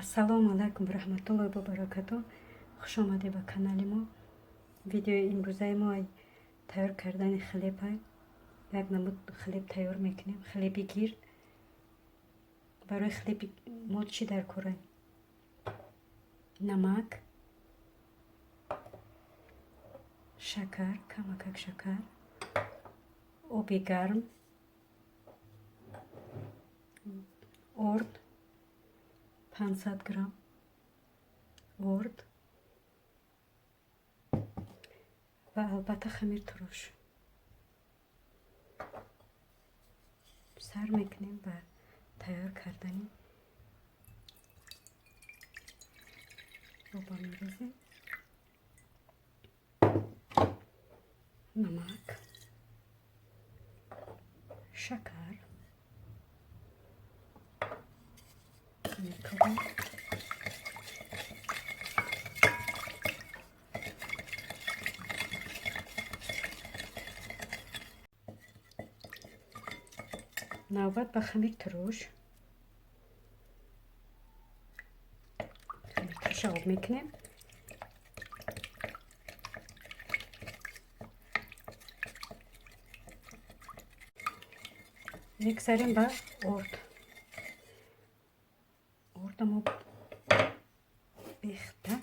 Ассалому алайкум ва раҳматуллоҳи ва баракатуҳ. Хуш омадед ба канали мо. Видеои имрӯзаи мо тайёр кардани хлеб. Як намуд хлеб тайёр мекунем, хлеби гирд. Барои хлеби мо чӣ дар кора? Намак, шакар, камакак шакар, оби гарм, орд 500 грамм орд ва албатта хамиртуруш. Сар мекунем ба тайёр кардани. Оба мерезем, намак, шакар мекунем. Навбат ба хамиртуруш. Хамиртуруша об мекунем. Мегзарем ба орд. Орда мо бехта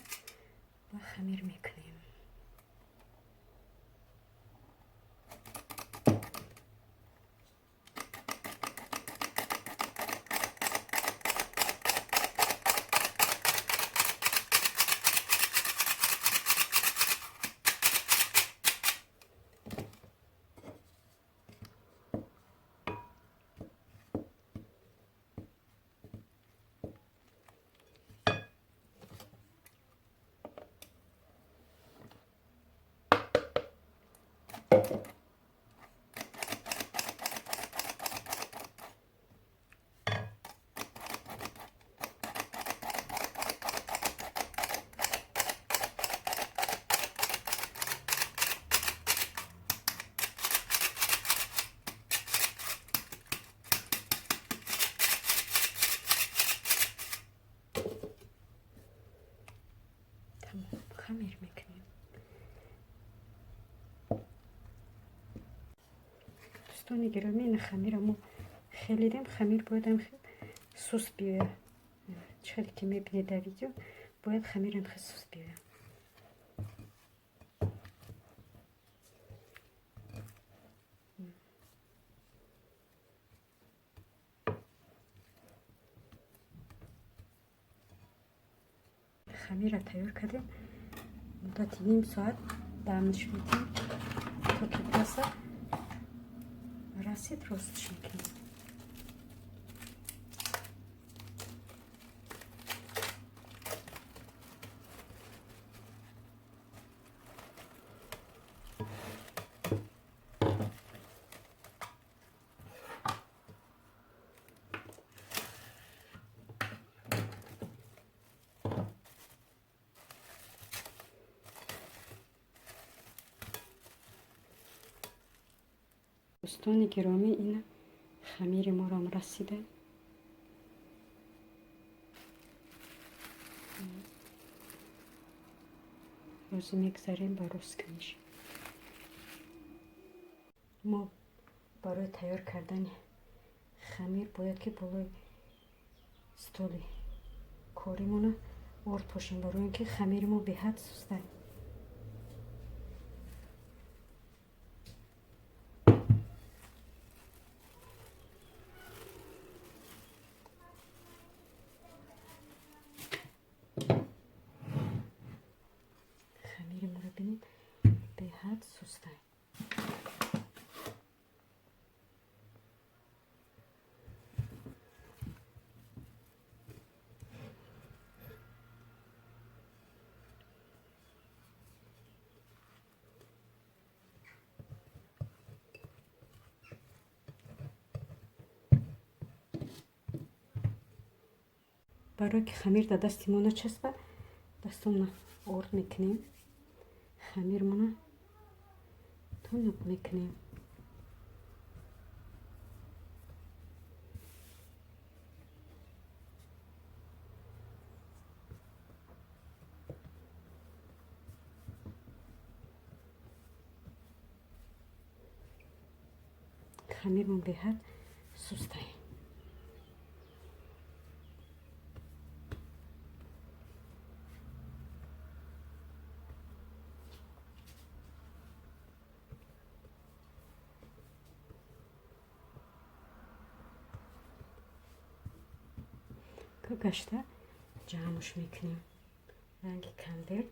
ба хамир мекунем. Тамом, хамир мекунем. Дӯстони гиромӣ, ина хамира мо хелидем. Хамир бояд ам сус биёяд. Чӣ хеле ки мебинед дар видео, бояд хамирам хел сус биёяд. Хамира тайёр кардем. Муддати ним соат дамш медиҳем, то ки бирасад. Расид, ростш мекунем. Дӯстони гиромӣ, ина хамири морам расида. Ҳозир мегзарем ба росткуниш. Мо барои тайёр кардани хамир бояд ки болои столи коримона орд пошем, барои ин ки хамири мо беҳад суста. Хамири моро бинед, беҳад суста. Барое ки хамир дар дасти мо начаспад, дастомона орд мекунем, хамирмона тунук мекунем. Хамирмон беҳад сустай. Гашта ҷамъш мекунем. Ранги конверт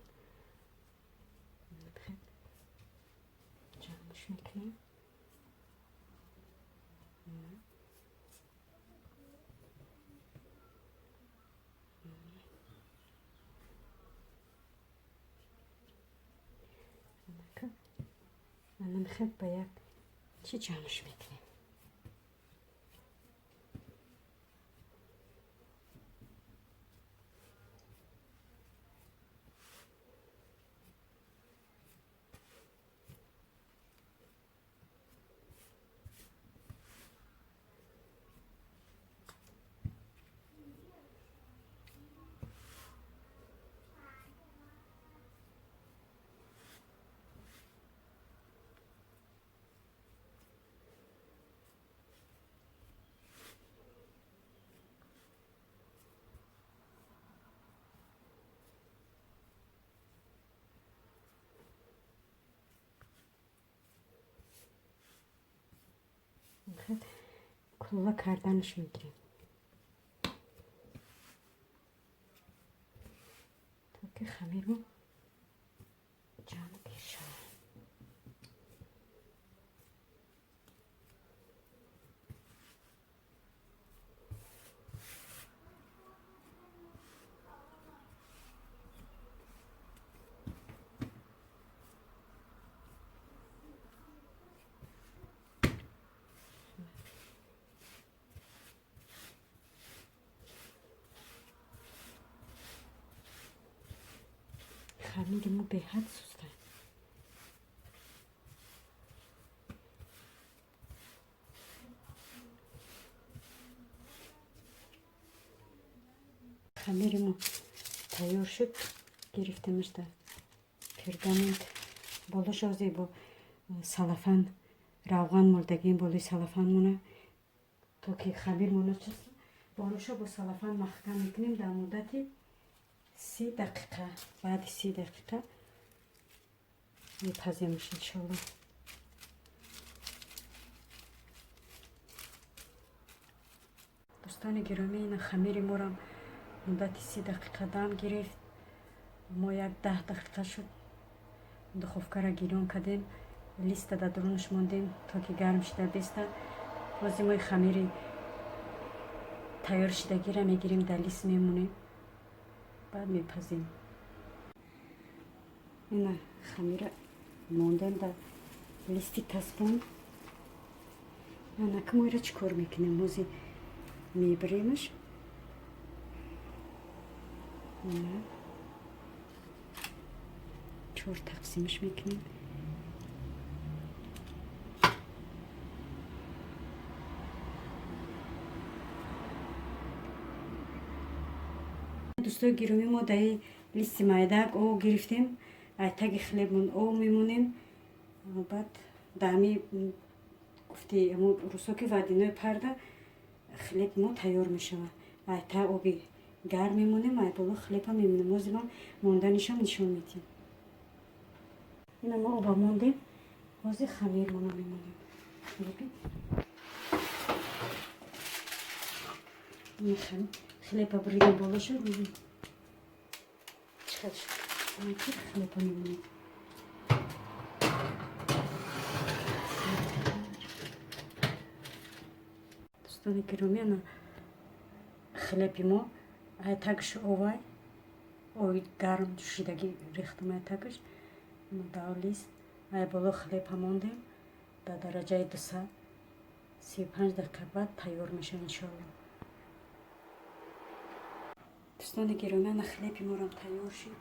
ҷамъш мекунем. Анамхел ба як чӣ ҷамъш мекунем. Кулла карданаш мегирем. То ки хамирмо ҷамъ гир шавад. Хамири мо беҳад суста. Хамири мо тайёр шуд. Гирифтемаш дар пергамент. Болош озе бо салафан равған молдагим болои салафан мона, то ки хамир мона часпа. Болоша бо салафан маҳкам мекунем дар муддати 30 дақиқа. Баъди 30 дақиқа мепаземш иншолло. Дӯстони гиромӣ, ина хамири морам муддати 30 дақиқа дам гирифт. Мо як 10 дақиқа шуд духовкара гирён кардем, листа дар дурунаш мондем, то ки гарм шида беста. Бози мои хамири тайёр шидагира мегирем, дар лист мемонем, баъд мепазем. Ина хамира мондем дар листи тасбон. Анака мо ира чӣ кор мекунем? Ҳози мебиремаш. Чор тақсимаш мекунем. Дӯстои гиромӣ, мо даи листи майдаак об гирифтем, ай таги хлебмон об мемонем. Баъд даами гуфти русо ки водяной парда хлеб мо тайёр мешавад. Ай та оби гарм мемонем, ай боло хлеба мемонем. Ҳозир ман монданишам нишон медиҳем. Ина мо оба мондем, ҳозир хамирмона мемонем. Хлеба буридем боло шуд. Чӣ хел шуд? Хлеба мемонем. Дӯстони гиромӣ, ана хлеби мо ай тагш овай, оби гарм ҷӯшидагӣ рехтам ай тагш. Давлист ай боло хлеба мондем дар дараҷаи 200 35 дақиқа баъд тайёр мешавад иншоалло. Дӯстони гиромӣ, ана хлеби морам тайёр шуд.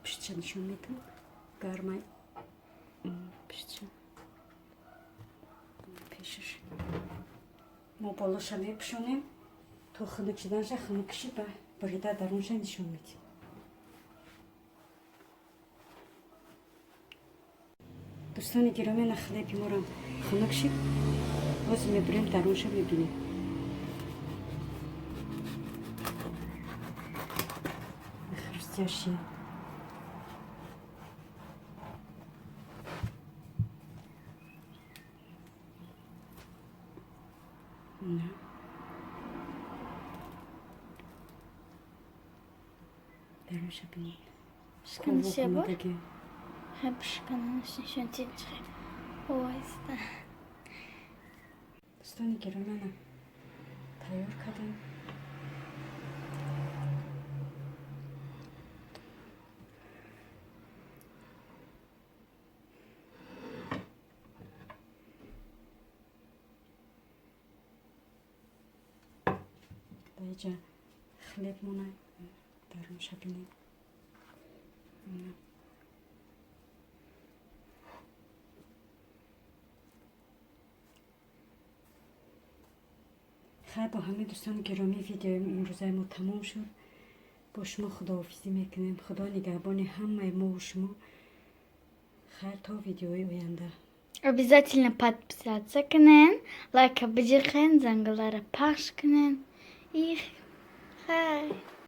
Пиштша нишон медиҳам. Гармай пиштша. Пешаш. Мо болоша мепӯшонем то хунук шиданша, хунук шид ба бурида дарунша нишон медиҳем. Дӯстони гиромӣ, на, хлеби моро хунук шид, ҳозир мебурем, дарунша мебинем. Хрустящий. На. Дарунша бинед. Шиканаш бор? Омодагӣ. Хеб, шиканаш нишон тиҷхе. Ойста. Дӯстони гиромӣ, ана, тайёр кардем. Дар иҷа хлеб мона, дарунша бинед. На. Хайр, бо ҳамин, дӯстони гиромӣ, видеои имрӯзаи мо тамом шуд. Бо шумо худоҳофизӣ мекунем. Худо нигаҳбони ҳамаи мову шумо. Хайр, то видеои оянда. Обязательно подписаться кунен, лайка биҷиқен, зангулара пахш кунен. И хай.